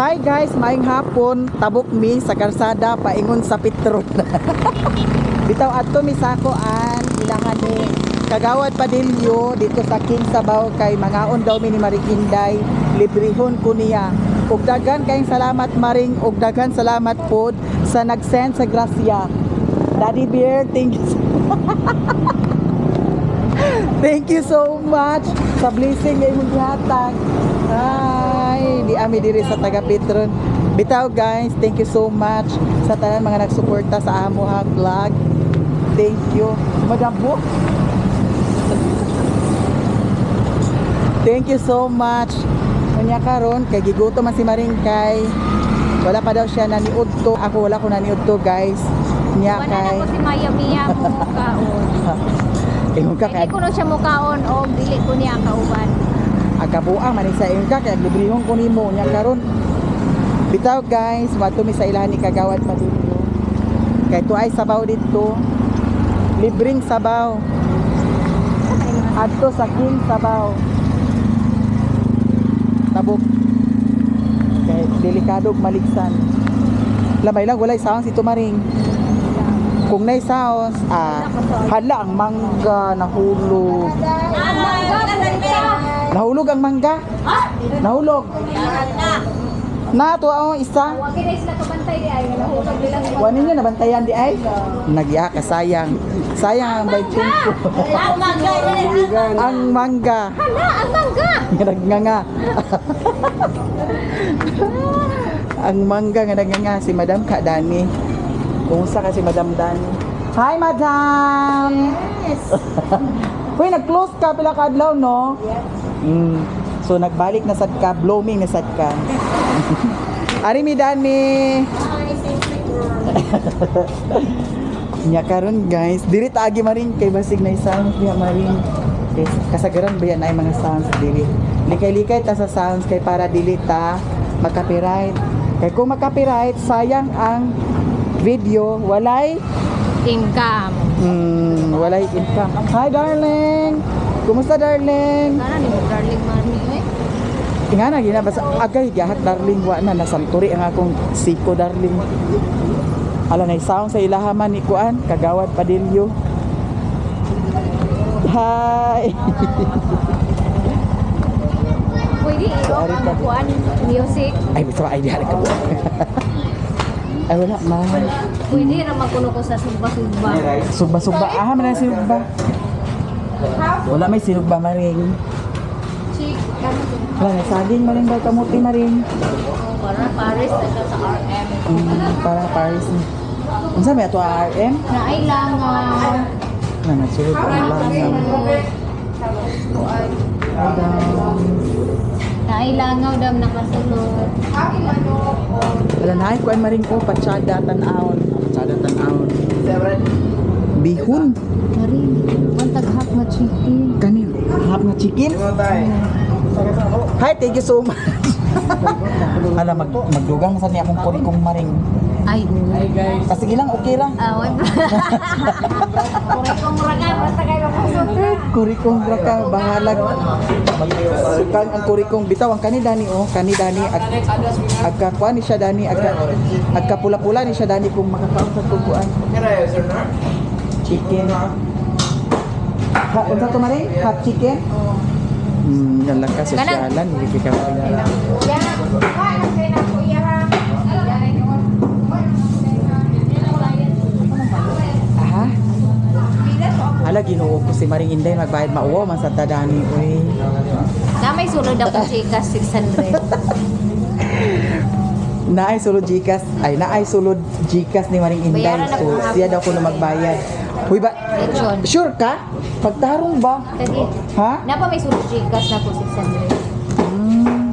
Hi guys, maayong hapon. Tabok mi sa karsada paingon sa Petron. Bitaw adto mi sa an ilahan ni Kagawad Padillo dito sa King Sabaw kay mangaon daw mi ni Maring Inday, librehon ko niya. Ug daghan kayong salamat, Maring, ug daghan salamat pod sa nag-send sa grasya. Daddy Bear, thank you so much sa blessing nga imong gihatag. Hi, di ami diri sa taga Petron. Bitaw guys, thank you so much sa tanan mga nagsuporta sa amo ha vlog. Thank you. Madam po. Thank you so much. Unya karon kay gigutom man si Maring kay wala pa daw siya naniudto. Ako wala ko naniudto, guys. Nya Wala na kay ko si Maya Mia mo kaon. Ingon ka kay Hindi ko no siya mukaon o dili ko niya kauban. Agkabuang man sa ingon ka kay librehon ko nimo nya karon. Bitaw guys, mato mi sa ilahan ni Kagawad Padillo. Kay tuay sabaw didto. Libreng sabaw. Adto sa King Sabaw. Tabok. Kay delikado ug maligsan. Lamay lang walay sounds ito, Maring. Kung nay sounds, hala, ang mangga nahulog. Nahulog ang mangga. Nahulog. Na to ang isa. Wa kay sila kabantay di ay nahulog nila. Wa ninyo nabantayan di ay? Nagya ka, sayang. Sayang ang 25. Ang mangga. Hala, ang mangga. Nga nagnganga. Ang mangga nga nagnganga si Madam Ka Dani. Kumusta ka si Madam Dani? Hi, Madam. Yes. Uy, nag-close ka pila ka adlaw, no? Yes. So nagbalik na sad ka, blooming na sad ka. Ari mi Dani. Hi, girl. Nya karon guys, diri ta agi, Maring, kay basig na sounds diha, Maring. Kay kasagaran ba yan ay mga sounds dili. Likay-likay ta sa sounds kay para dili ta magka-copyright. Kay kung magka-copyright, sayang ang video, walay Income. Walay income. Hi, darling. Kumusta, darling? Kana ni mo darling mami eh. Nga na gina basta agay gahak darling, wa na nasanturi ang akong siko, darling. Ala, nay sound sa ilaha man ni kuan Kagawad Padillo. Hi. Pwede i-off Sorry, ang ka. kuan music. Ay, basta ay diha ka. Ay, wala man. Pwede ra magkuno ko sa sugba-sugba. Sugba-sugba ah man ang sinugba. Wala may sinugba, Maring. Chick, ano to? Wala na saging, Maring, ba kamuti, Maring. Oh, para Paris na siya sa RM. Para Paris. Unsa may ato RM? Naay lang Na nagsulod ang langaw. Madam. Naay langaw dam nakasulod. Wala na ay kuan, Maring, ko patsada tan-awon. Patsada tan-awon. Bihon. Maring, wantag half nga chicken. Kanin half nga chicken. Hi, thank you so much. Hala, magdugang sa niya akong kurikong, Maring. Ay, Hi guys. Ah, sige lang, okay lang. Ah, wait. Kurikong raga, basta kayo mapusok ka. Kurikong raka, bahalag. Sukang ang kurikong bitaw ang kani dani oh, kani dani ag agkakuan ni siya dani, agkapula-pula ni siya dani kung makakaon sa tuguan. Chicken. Ha, unsa to, Maring? Half chicken? Yan lang ka sosyalan, hindi ka pa. Aha. Hala, Ginoo ko, si Maring Inday magbayad, mauwaw man sa tadani oy. Na may sulod ako GCash 600. Naay sulod GCash, ay naay sulod GCash ni Maring Inday. Bayaran na So po siya daw kuno magbayad. Huy ba? Lechon. Sure ka? Pagtarong ba? Kagi. Ha? Na pa may sulod GCash na po 600.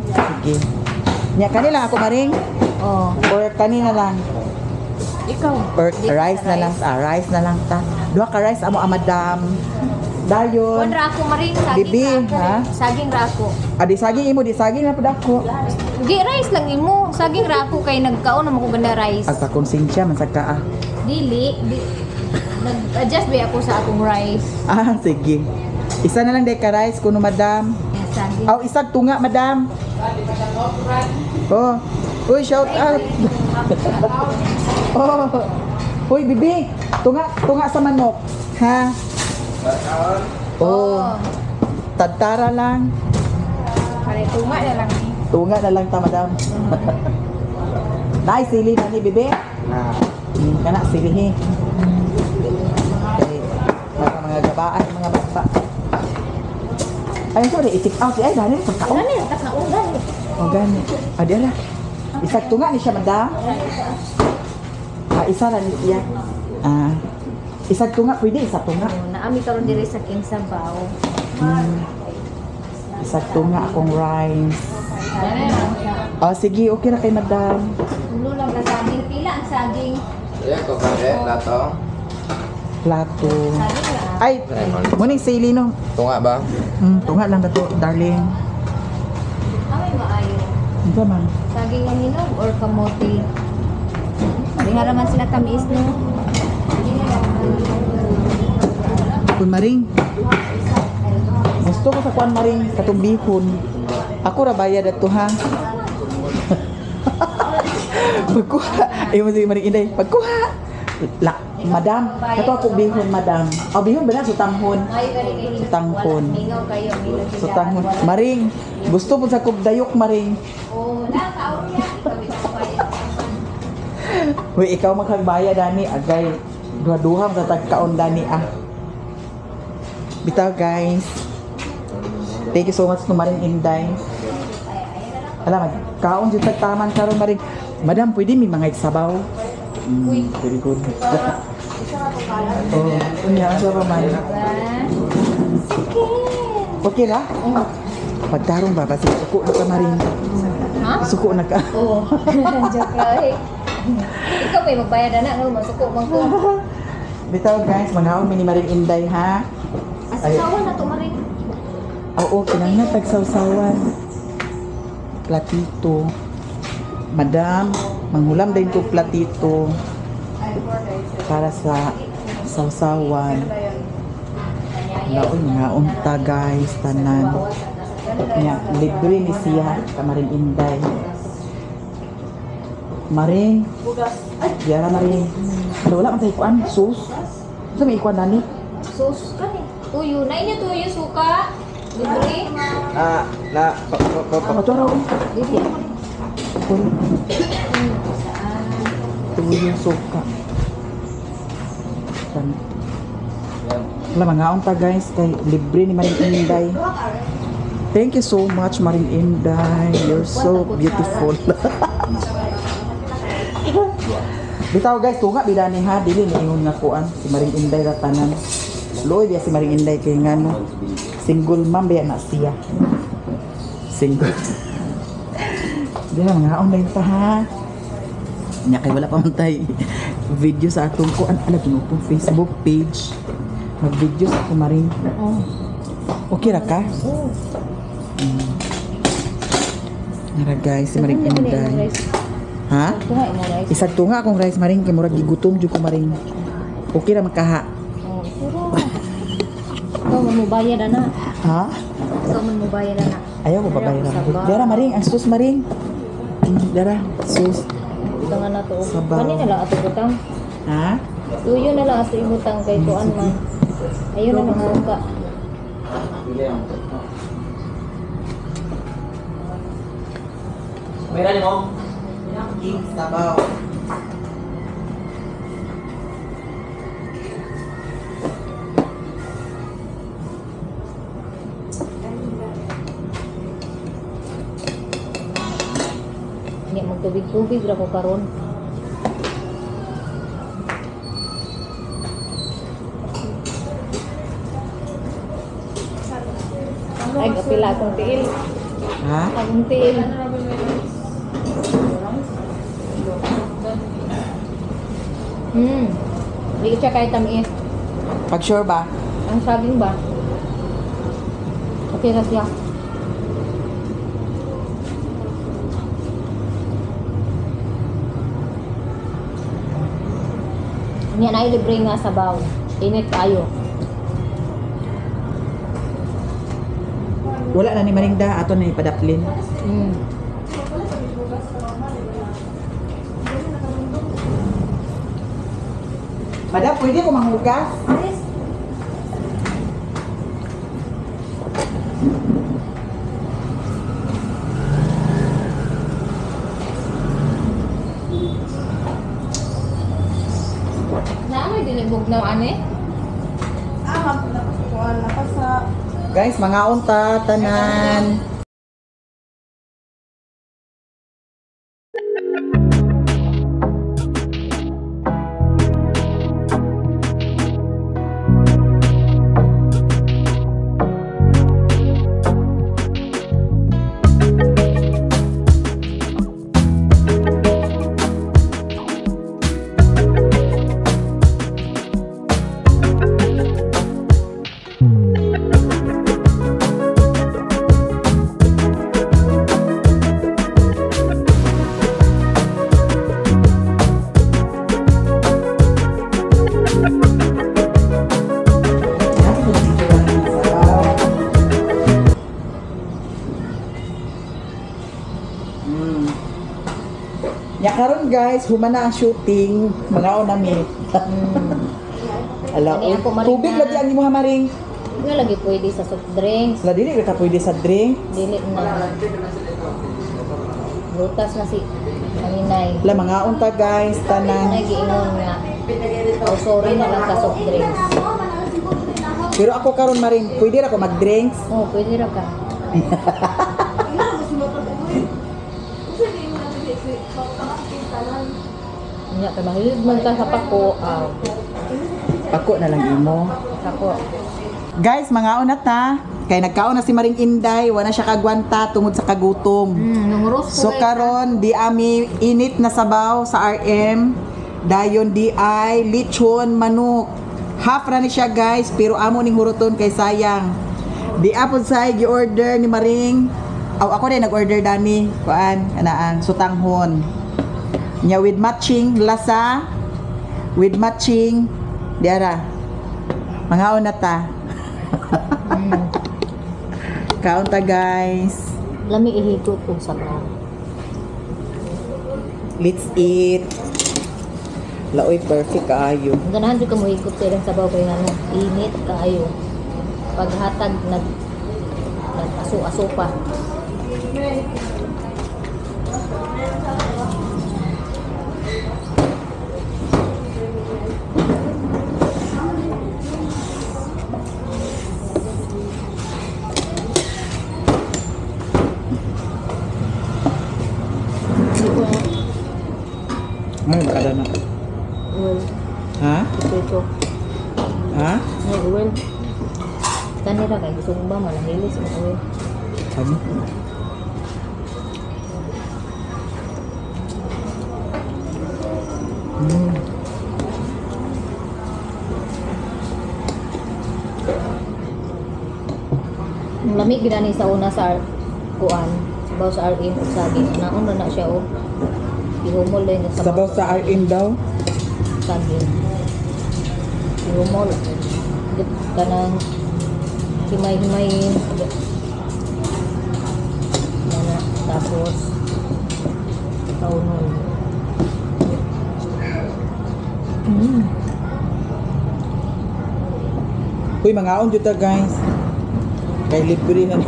Sige. Nya kanila ako, Maring, Oh. or kanina lang Ikaw. or Di rice ka na lang, ah, rice na lang ta. Duha ka rice amo, ah, madam. Dayon. Kuan ra ako, Maring, saging Bibi, ra ako. ha? Saging ra ako. Ah, di saging imo, di saging na pud ako. Di rice lang imo. Saging ra ako kay nagkaon na mo ko ganda rice. Agpakonsensya man sad ka ah. Dili, di nag-adjust ba ako sa akong rice. Ah, sige. Isa na lang de ka rice kuno, madam. Saging. Aw, isag tunga, madam. Oh. Uy, shout out. Oh. Uy, bibi. Tunga, tunga sa manok. Ha? Oh. Tadtara lang. Pare tunga na lang ni. Tunga na lang ta, madam. Nay, sili na ni bibi. Na. Kana sili he. Okay. Para mga gabaan, mga bata. Ay, sorry, i-take out. Ay, gani, pagkaon. Gani, tas na ugan. O, gani. Ah, di ala. Isag tunga ni siya, madam. Ah, isa ra ni siya. Ah. Isag tunga, pwede isa tunga. Oh, naami karon diri sa King Sabaw. Isag tunga akong rice. Ah, sige, okay ra kay madam. Ulo lang ka saging. Pila ang saging. Iya, ko kare plato. Plato. Saging lang. Ay, muning sili no. Tunga ba? Tunga lang na to, darling. Amay maayo. Unsa man? Saging nga hinog or kamote. Diha ra man sila tamis no. Kun maring. Gusto ko sa kuan maring katong bihon. Ako ra bayad ato ha. Pagkuha. Ayaw mo sige maring inday. Pagkuha. La, madam. Kato ako bihon, madam. Oh, bihon ba na? Sutanghon. Maayo gani kay hinog. Sutanghon. Wala, mingaw kayo. Mingaw sila. Sutanghon. Maring, gusto po sa kubdayok, maring. Oh, na kaon niya. Ikaw ikaw Uy, ikaw magkagbayad, dani. Agay, duha-duha sa tagkaon, dani, ah. Bitaw, guys. Thank you so much to Maring Inday. Alam, kaon jud tagtaman karon Maring. Madam, pwede may mga sabaw. Very good. Oh, unya asa pa man. Okay ra? Pagtarong ba basi suko na ka Maring. Ha? Suko na ka. Oo. Joke lang eh. Ikaw may magbayad na na, masuko man ko. Bitaw guys, mangaon mi ni Maring Inday ha. Asawa na to maring. Oo, kinahanglan tagsawsawan. Platito. Madam, manghulam din ko platito para sa sawsawan. Laon nga unta guys, tanan. Nya, libre ni siya kamaring Inday. Maring. Yara maring. Ano, wala man tayo kuan, sus. Unsa may ikuan nani? Sus ka ni. Tuyo na inyo tuyo suka. Libre. Ah, na pa pa pa. Ah, ito raw. Libre. Kulo. Tuyo suka. Tan. Wala, mga ta guys, kay libre ni Maring Inday. Thank you so much, Maring Inday. You're so beautiful. Bitaw guys, tunga bida ni ha, dili ni ingon nga kuan si Maring Inday ra tanan. Luoy biya si Maring Inday kay ngano. Single mom biya na siya. Single. Di na mga online pa ha. Nya kay wala pa man tay video sa atong kuan ala ginoo kong Facebook page. Mag-video sa ako maring. Oh. Okay ra ka? Oh. Nara guys, si Maring Inday. Ha? Tunga imo rice. Isag tunga akong rice maring kay murag gigutom jud ko maring. Okay ra man kaha. Oh, pero ikaw man mo bayad ana. Ha? Ikaw man mo bayad ana. Ayaw ko babayaran. Sabaw. Dara maring, ang sus maring. Dara, sus. Tunga na to. Sabaw. Kani na lang ato butang. Ha? Tuyo na lang ato ibutang kay kuan man. Ayun na lang suka. Meron mo? King sabaw. Hindi magtubig-tubig ra ko karon. Ay, kapila akong tiil. Ha? Akong tiil. Hindi siya kahit tamis. Pag sure ba? Ang saging ba? Okay na siya. Yan ay libre nga sabaw. Init kayo. Wala na ni Maring da ato na ni padaplin. Madam, pwede ko manghugas? Yes. Naano dinibog na ane? Guys, mga unta, tanan. Ya karon guys, human na ang shooting, mga una mi. Ala, Ani uy, ako, Maring, tubig ha? lagi ang imuha maring. Hindi na lagi pwede sa soft drinks. La dili ka pwede sa drink. Dili na. Rutas na si Kaninay. La mga unta guys, tanan. Kaninay giingon nga. Oh, sorry na lang sa soft drinks. Pero ako karon maring, pwede ra ko mag-drinks. Oh, pwede ra ka. Nya kay mahilig man ka sa pako. Ah, Pako na lang imo. sako. Guys, mga una ta. Kay nagkaon na si Maring Inday, wala siya kagwanta tungod sa kagutom. Nunguros So karon di ami init na sabaw sa RM, dayon di ay lechon manok. Half ra ni siya guys, pero amo ning huruton kay sayang. Di apod say gi-order ni Maring. Aw ako din nag-order dani kuan anaang sutanghon. Nya with matching lasa, with matching diara. Mangaon na ta. Kaon ta guys. Lami ihigot og sabaw. Let's eat. Laoy perfect kaayo. Ang ganahan jud ka mohigot sa ilang sabaw kay ngano, init kaayo. Paghatag nag nag-aso-aso pa. Ay, makada na. Well, Ha? ito. Ha? Ay, well. Kanira kay sugba manahilis mo oil. Ano? Ang lamig gid ani sa una sa kuan, sabaw sa RM ug saging. Naon na na siya oh. Ihumol din sa Sabaw sa RM daw. Saging. Ihumol. Kanang himay-himay. Nana, tapos kaunon. Uy, mangaon jud ta guys. Kay libre na. ni.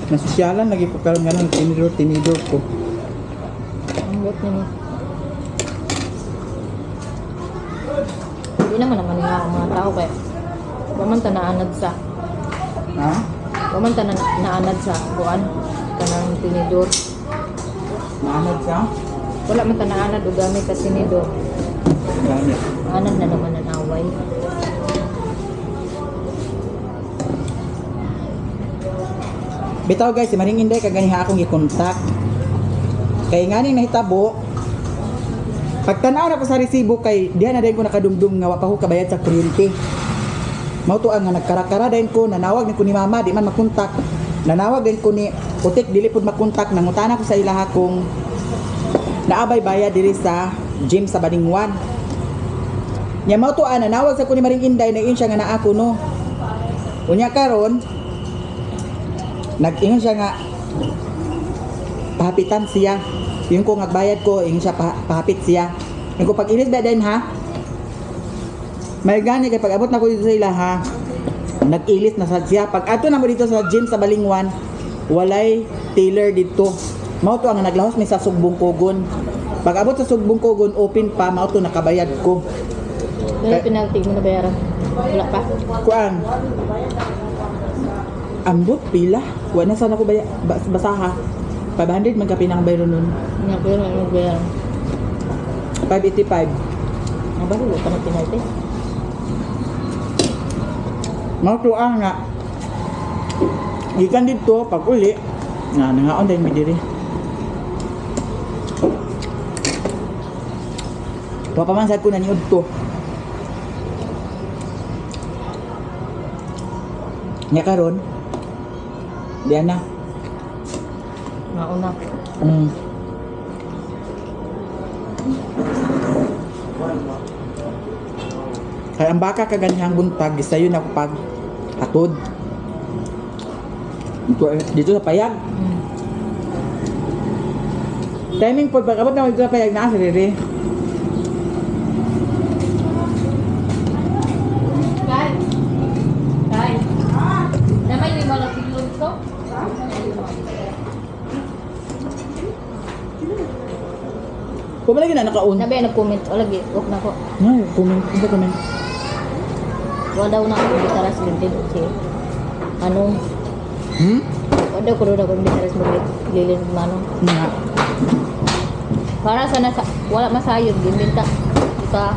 Nasosyalan lagi ko karon nga tinidor tinidor ko. Ang lot nila. Hindi naman naman nga ang mga tao kaya waman ta naanad sa Ha? waman ta na, naanad sa kuan kanang tinidor. Maanad siya? Wala man ta naanad og gamit sa tinidor. Gani. Anad na naman ang away. Bitaw guys, si Maring Inday kaganiha akong gi-contact. Kay nganing nahitabo, pagtanaw na ko sa resibo kay diha na dayon ko nakadumdum nga wa pa ko kabayad sa kuryente. Mao to ang nga nagkarakara dayon ko, nanawag ni ko ni mama, di man makontak. Nanawag din ko ni Utik, dili pud makontak. Nangutana ko sa ilaha kung naabay bayad diri sa gym sa Baningwan. Nya mao to ang nanawag sa ko ni Maring Inday, nag-ingon siya nga naa ko no. Unya karon nag-ingon siya nga pahapitan siya. Yung ko ngagbayad ko, ingon siya pahapit siya. Yung ko pag-ilis ba din ha? May gani kay pag-abot na ko dito sa ila ha. Nag-ilis na sad siya. Pag ato na mo dito sa gym sa Balingwan, walay tailor dito. Mao to ang naglahos mi sa Sugbong Kugon. Pag abot sa Sugbong Kugon, open pa, mao to nakabayad ko. Pero penalty mo na bayaran. Wala pa. Kuan. Ambot pila. Wala na sana ko baya, basaha. 500 man ka pinang bayro nun. Nga ko yun, ano bayaran. 585. Ang ba, wala pa na penalty. Mao to ang nga. Gikan dito pag uli nga nangaon din mi diri. Wa pa man sad ko naniud to. Nya karon. Diyan na. Mauna. Kaya ang baka kaganhang buntag, gisayo na ko pag hatod. Dito, dito sa payag. Timing po, pag abot na ko dito sa payag na si Rere. Kai. Kai. Namay yung mga pilon ko? Kung lagi na nakaun. Nabi nag-comment. O lagi, off na ko. Ay, comment, ito comment. Wala daw na ako bitaras lintin si ano. Wala daw ko daw kung bitaras mo lilin manong. Nga. Para sa nasa, wala masayod gimbinta. Ika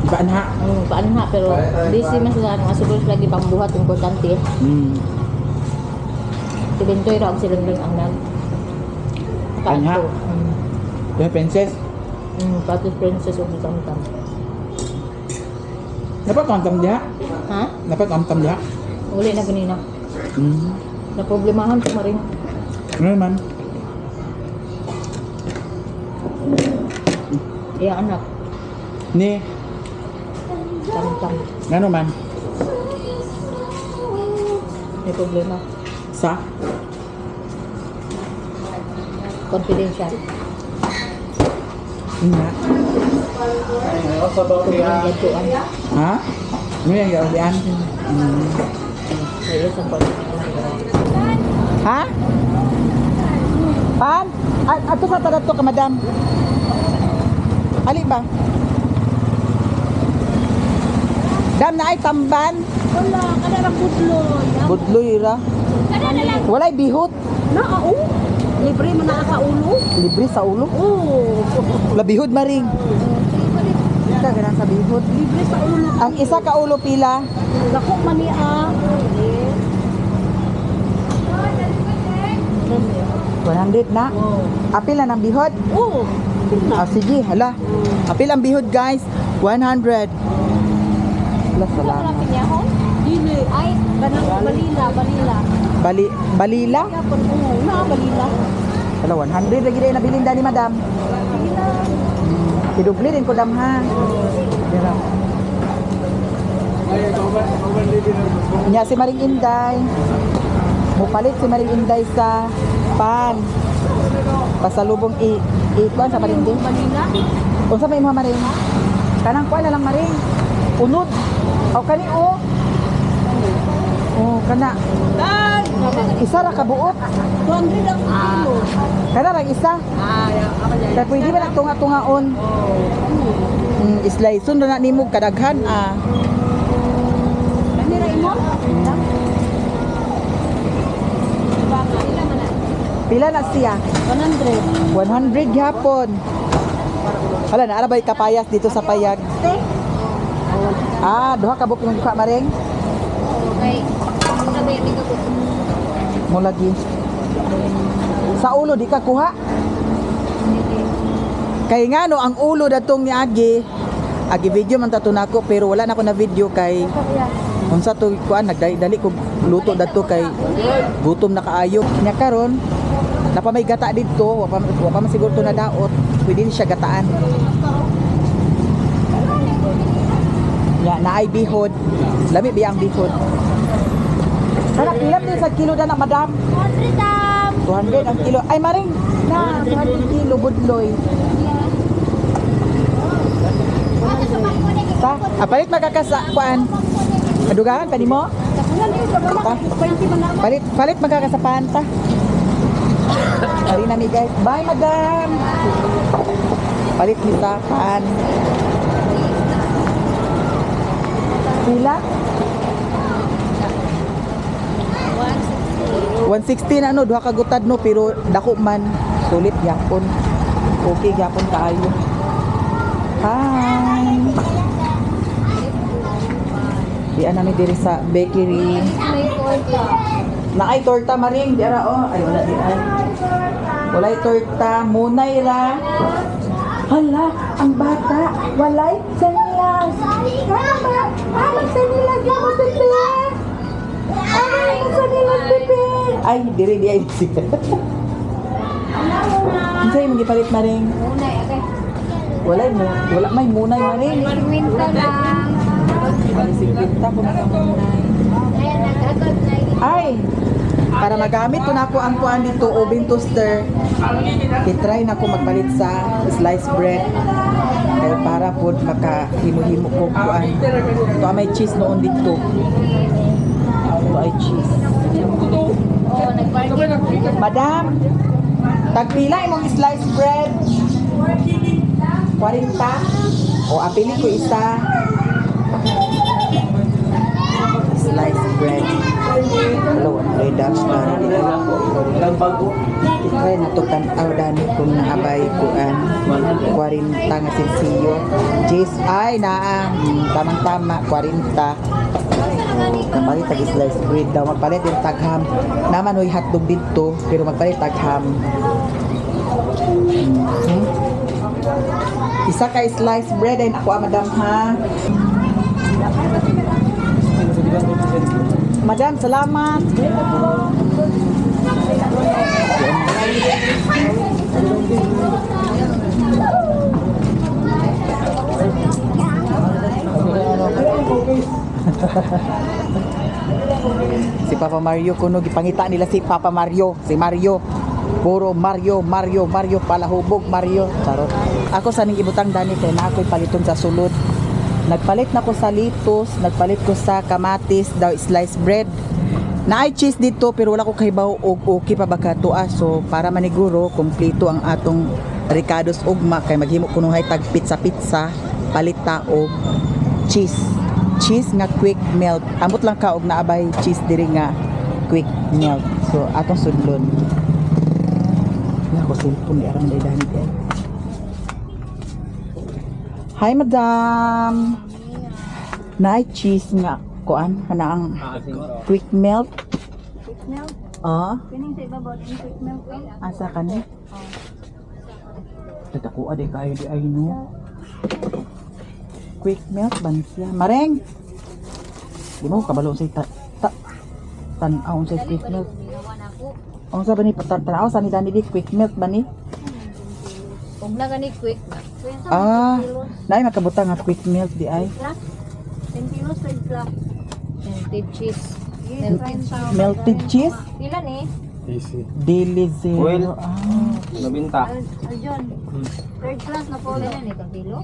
Paan ha? Paan ha pero busy man sila nga siguro lagi pambuhat importante. Si Bentoy ra og si Lingling ang nag. Anha? The princess. Pati princess og tamtam. Napakamtam diha? Ha? Napakamtam diha? Uli na ganina. Naproblemahan ko maring. Ano naman? Iya anak. Ni? Tamtam. Ano man? May problema. Sa? Confidential. Nga. Ha? Ano yung gawin? Ha? Pan? Ato sa tarat to ka, madam. Ali ba? Dam na ay tamban. Wala, kada lang budloy. Budloy ra. Walay bihot. Na, oo. Libre man na ka ulo. Libre sa ulo. Oo. Labihod maring. Ika ganang sa bihot. Libre sa ulo. Ang isa ka ulo pila. Dako man ni ah. 100 na. Apil na ng bihod. Oo. Ah, sige, hala. Apil ang bihod, guys. 100. Hala, salamat. Dili. Ay, kanang balila, balila. Balila? Yapon, oo, na balila. Hala, 100 lagi rin nabilin dani, madam. Idubli din ko dam ha. Dira. Nya si Maring Inday. Mupalit si Maring Inday sa pan. Pasalubong i kuan sa palengke. Balila. Unsa may imong Maring? Kanang kuan na lang Maring. Unod. Aw kani o. Oh, kana. Isa ra ka buok. 200 ang kilo. Kana ra isa. Kaya pwede ba nagtunga-tungaon? Slice ra na nimo kadaghan ah. Kani ra imo? Pila na siya? 100. 100 gyapon. Hala na ara bay kapayas dito sa payag. Ah, duha ka buok imong duha Maring. Okay. Mo lagi. Sa ulo di ka kuha. Kay ngano ang ulo datong ni Agi. Agi video man tato nako pero wala na ko na video kay unsa to kuan, nagdali-dali ko luto dadto kay gutom na kaayo. Nya karon napa may gata didto, wa pa man siguro to na daot, pwede ni siya gataan. Nya naay bihod. Lami biya ang bihod. Sana pila din sa kilo na, madam? 200 ang kilo. Ay maring na 200 kilo budloy. Ta, palit magkakasa kuan. Adugangan pa nimo? Ta. Palit palit magkakasapan ta. Ari na mi, guys. Bye, madam. Palit mi sa pan. Pila? 160 na, ano, duha ka gutad, no, pero dako man, sulit gyapon. Okay gyapon kaayo. Hi. Di namin diri sa bakery. May torta. Naay torta, maring di ara oh. Ay, wala di ay. Walay torta, munay ra. Hala, ang bata, walay sanilas. Mama, mama, sanilas mo, bebe. Ay, sanilas, bebe. Ay, diri di ay. Unsay imong gipalit, maring? Munay, okay. Walay mo, wala may munay, maring. 50 lang. Ay, 50 ko na ang munay. Ayan, nagagod na. Ay, para magamit ko na ako ang kuan dito, oven toaster. I-try na ko magpalit sa sliced bread. Kaya para po makahimo-himo ko kuan. Ito ay may cheese noon dito. Ito ay cheese. Oo, nag-parking. Madam, tagpila imong sliced bread? 40? O, apili ko isa. Sliced bread. Hello, ang dash na rin. I-try na to tan-aw dani kung naabay kuan. 40 nga sensiyo. Cheese, ay, naa. Tamang-tama, 40. Kapalit tag sliced bread daw. Magpalit din tagham. Naman huy hotdog dito, pero magpalit tagham. Isa ka sliced bread ay nakuha, madam, ha. Madam, salamat. Si Papa Mario kuno, gipangita nila si Papa Mario, si Mario. Puro Mario, Mario, Mario palahubog Mario. Charot. Ako sa ning ibutang dani kay na ako'y paliton sa sulod. Nagpalit na ko sa litos, nagpalit ko sa kamatis daw sliced bread. Naay cheese dito pero wala ko kahibaw og okay pa ba ka tuwa. So para maniguro kompleto ang atong ricados ugma kay maghimo kunuhay tag pizza pizza, palit ta og cheese. Cheese nga quick melt. Ambot lang ka og naabay cheese diri nga quick melt. So atong sudlon. Wala ko cellphone di aram day dani di ay. Hi, madam. Naay cheese nga kuan kana ang quick melt. Quick milk. Ah, Pining sa ibabaw din quick milk. Asa kani? Tatakuha di kayo di ay no. Quick melt ba ni siya? Mareng! Di mo kabalo sa ta, ta tan-aw sa quick milk. Unsa ba ni tan-aw sa ni dani di quick milk ba ni? Kung na gani quick na. Ah, naay makabutang nga quick milk di ay. 10 kilos third class. Melted cheese. Yes, Melted. Melted cheese? Pila ni? Easy. Dili zero. Well. Ah. Nabinta. Aljon. Third class na po. Pila ni kang kilo?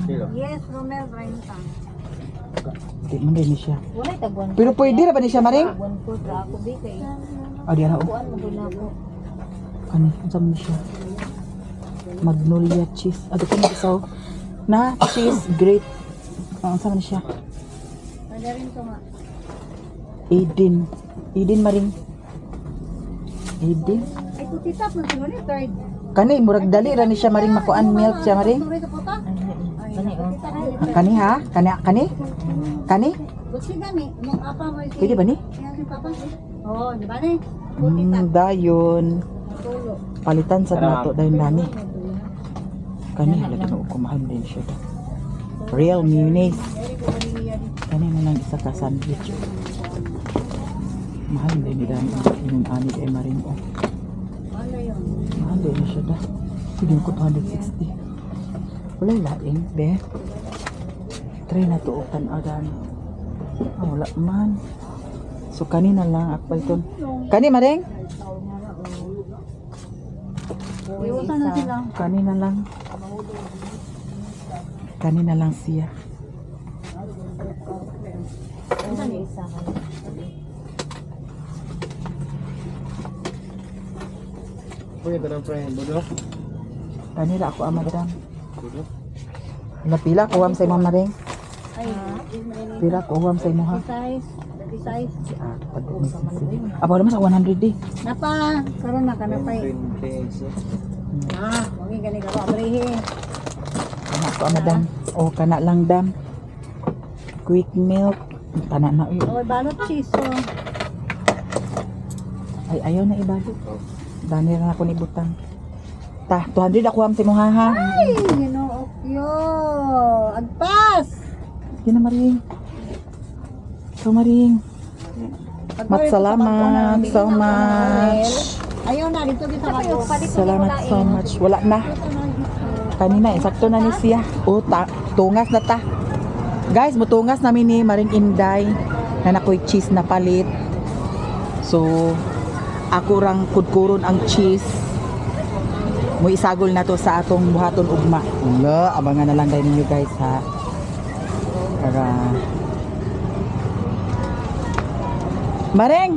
Kilo. Yes, Romel 30. Di man din ni siya. Walay tag 1. Pero pwede ra ba ni siya, Maring? 1 ra ako bi kay. Ah, di ara oh. Kuan mo gud na ako. Kani, unsa man ni siya? Magnolia cheese. Ato ko isa oh. Na cheese grate. Ah, unsa man ni siya? Pwede rin to nga. Eden. Eden, maring. Eden. Ay, tutitap na siguro ni third. Kani murag dali ra ni siya, maring, makuan milk siya, maring. Sorry sa puta. Kani oh. Ah, kani ha? Kani kani? Kani? Butsi gani, mong apa mo Pwede ba ni? Kaya si papa. Oo, di ba ni? Dayon. Palitan sad Tara, nato dayon dani. Kani hala, Ginoo ko, mahal din siya. Real mayonnaise. Kani na lang isa ka sandwich. Mahal din ni dani. Ingon ani kay maring oh. Mahal din na siya da. Sige ko 260. Wala laing be. Try na to og tan-aw dani. Ah, wala man. So kani na lang ako paliton. Kani maring? Iwasan na sila. Kani na lang. Kani na lang siya. Unsa ni isa ka? Pwede ba ng friend? Budo? Kani ra ako ah, madam. Budo? Napila ko sa imong maring. Ay, Pila ko uwam sa imo ha. size. Size. Ah, pag Aba naman sa 100 di. Napa, karon na kanapay. 26. Ah, wagi gani ka abrihe. Kana ko ah, madam. O kana lang dam. Quick milk. Tana na uy. Oh, balot cheese. Oh. Ay ayaw na ibalik. Dani ra ako ni butang. Ta, 200 ako am sa imong ha ha. Ay, Ginoo yo. Agpas. Sige na maring. So maring. Mat salamat so much. Ayaw na dito kita kayo. Salamat so much. Wala na. Kanina, insakto na ni siya. O, ta, tungas na ta. Guys, mutungas namin ni Maring Inday na nakoy cheese na palit. So, ako rang kudkuron ang cheese. Mo isagol na to sa atong buhaton ugma. Wala, abangan na lang dahil ninyo guys ha. Para Mareng!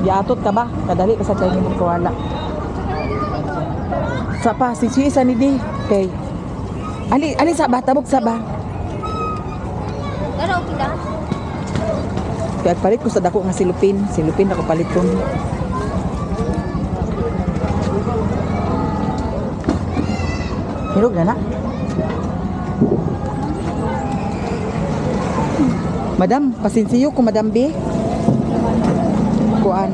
Giatot ka ba? Kadali pa sa tayo mo kawala. Sa pa, si si isa ni di. Kay. Ali, ali sa ba? Tabok sa ba? Pero okay lang. Kaya palit ko sa dako nga silupin. Silupin ako palit ko. Hirog na na. Madam, pasinsiyo ko Madam B. Kuan.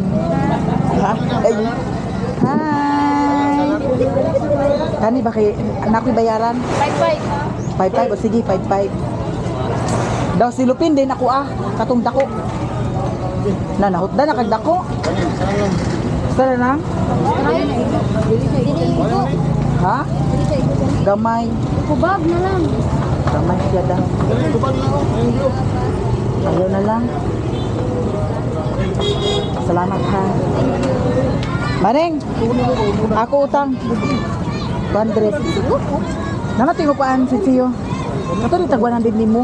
Ha? Ay. Hi. Kani ba kay anak ko'y bayaran? 5-5. 5-5 o sige, 5-5. Daw silupin din ako ah, katong dako. Na nahutda na kag dako. Sara na? Dili igo. Ha? Dili sa igo. Gamay. Kubab na lang. Gamay siya daw. Ayaw na lang. Salamat ha. Maring, ako utang. 200. Namating ko paan si Tio. Kato ni tag 100 nimo.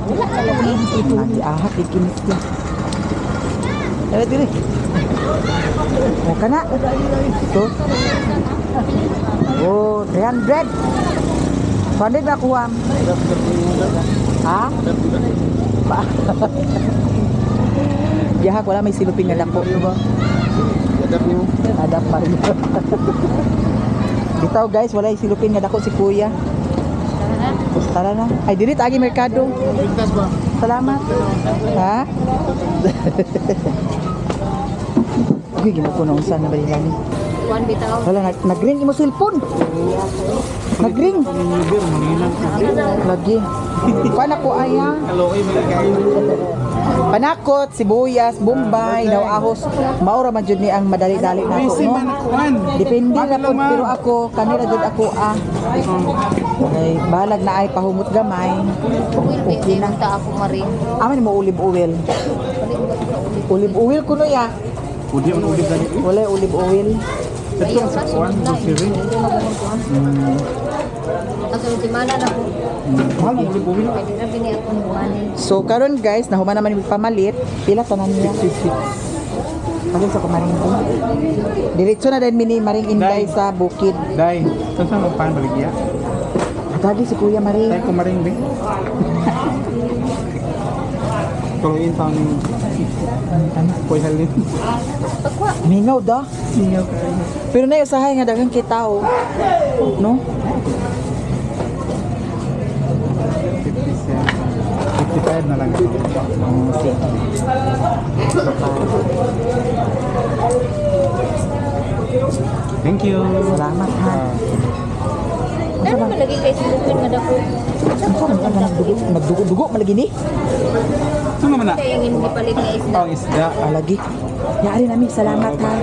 Wala ka lagi. Lagi ahap ikinis niya. Eh, dili. O ka na. Ito. Oh, 300. 200 na kuha. Ha? Pa. Yahak, wala may silupin nga dako. Yadap niyo. Adap pa rin. Bitaw guys, wala yung silupin nga dako si kuya. Tara na. Ay, dili tagi merkado. Ligtas ba? Salamat. Ha? Uy, ginapuno unsa na ba nila ni? Kuan bitaw. Wala, nag-ring imo cellphone. Nag-ring. Liber, mangilang. Lagi. Paano ko ay ha? Kaloy, malagay. Panakot, sibuyas, bombay, naw ahos. Maura man jud ni ang madali-dali na Busy no? man akuan. Depende na po, pero ako, kanila jud ako ah. Okay, balag na ay pahumot gamay. Will Okay na. ta ako maring. Aman mo olive oil. Olive oil kuno ya. Udi ang udi lagi. Wala yung olive oil. Ito ang sa kuan, grocery. Kaso semana na ko. Mahal ang uli buwi. Pwede na bini akong buhanin. So karon guys, nahuman naman yung pamalit. Pila tanan niya? 66. Palit sa kumaring ko. Diretso na din mini Maring Inday sa bukid. Dai, saan sa magpan baligya? Atagi si Kuya Maring. Dai kumaring be. Tuloyin tang Ano? kuy halin. Mingaw da. Singaw kayo. Pero na usahay nga daghang kita oh. No? 57. 55. Bayad na lang ako. Oh, sige. Thank you. Salamat ha. Ano man lagi kay silupin nga dako. Ano ka man nagdugo, nagdugo-dugo malagi ni? Saan naman na? Kaya yung imong gipalit nga isda. Oh, isda. Alagi. Yari nami, salamat ha.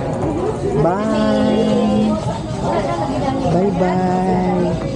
Bye. Bye-bye.